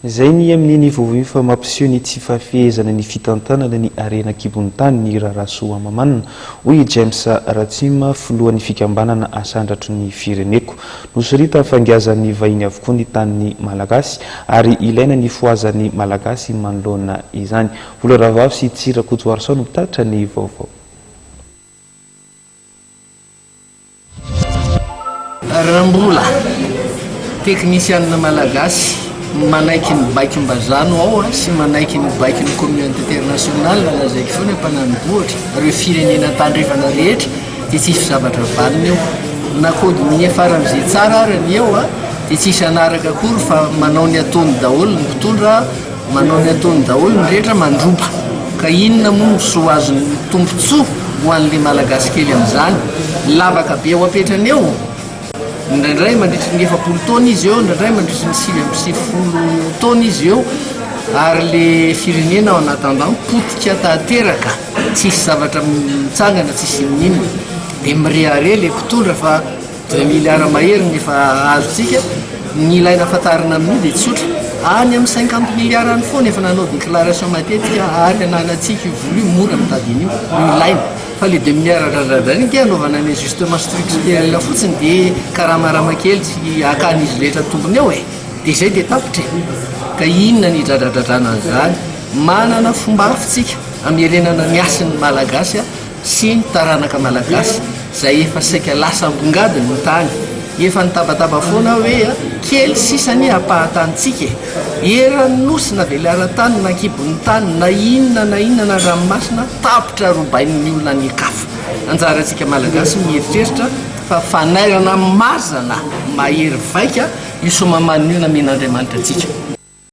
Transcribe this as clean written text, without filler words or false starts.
Izay ny amin'iny vaovao iny fa mampiseho ny tsy fahafehezana ny fitantanana ny harena an-kibon'ny tany ny raharaha Soamahamanina, hoy i James Ratsima, filohan'ny fikambanana Asandratry ny Fireneko. Nosoritany fa ngiazan'ny vahiny avokoa ny tanin'ny Malagasy ary ilaina ny hifohazan'ny Malagasy manoloana izany. Vola Rahavavy sy Tsiry Rakotoarison no mpitatitra ny vaovao. Raha mbola teknisianina malagasy manaiky ny baikom-bazaha no ao sy manaiky ny baikon'ny communauté internationale, lazaiko foana hoe mpanani-bohitra, ireo firenena tandrefana rehetra dia tsy hisy zavatra vanona eo. Na code minier faran'izay tsara ary ny eo dia tsy hisy hanaraka akory fa manao ny ataony daholo ny mpitondra. Manao ny ataony daholo ny rehetra mandroba ka inona moa no soa azon'ny tombotsoa ho an'le malagasy kely amin'izany? Lavaka be ao apetrany eo, indraindray mandritry ny 40 taona izy eo, indraindray mandritry ny 99 taona izy eo, ary le firenena en attendant potika tanteraka, tsisy zavatra mitsangana, tsisy inoninona, dia mirehareha le mpitondra fa Deux milliards mahery ny efa azontsika, ny ilaina fantarina amin'io dia tsotra, any amin'ny 50 milliards any foana efa nanao déclaration matetika ary ananantsika io vola io, mora mitady an'io no ilaina, fa le deux milliards dradradraina ange anaovana ny ajustement structurel fotsiny dia karamarama kely tsy hakan'izy rehetra tombony eo e, dia izay dia tapitra e, ka inona ny hidradradradrana an'izany, manana fomba hafa tsika hamerenana ny hasin'ny malagasy sy ny taranaka malagasy izay efa saika lasa ambongadiny ny tany. Efa nitabataba foana aho hoe kely sisa anie ampahan-tanintsika e! Eran'ny nosy na velaran-tany na an-kibon'ny tany na inona na inona na an-dranomasina tapitra robain'ny olona any an-kafa. Anjarantsika malagasy mieritreritra fa fanairana mazana mahery vaika io soamamanina io namen'Andriamanitra antsika.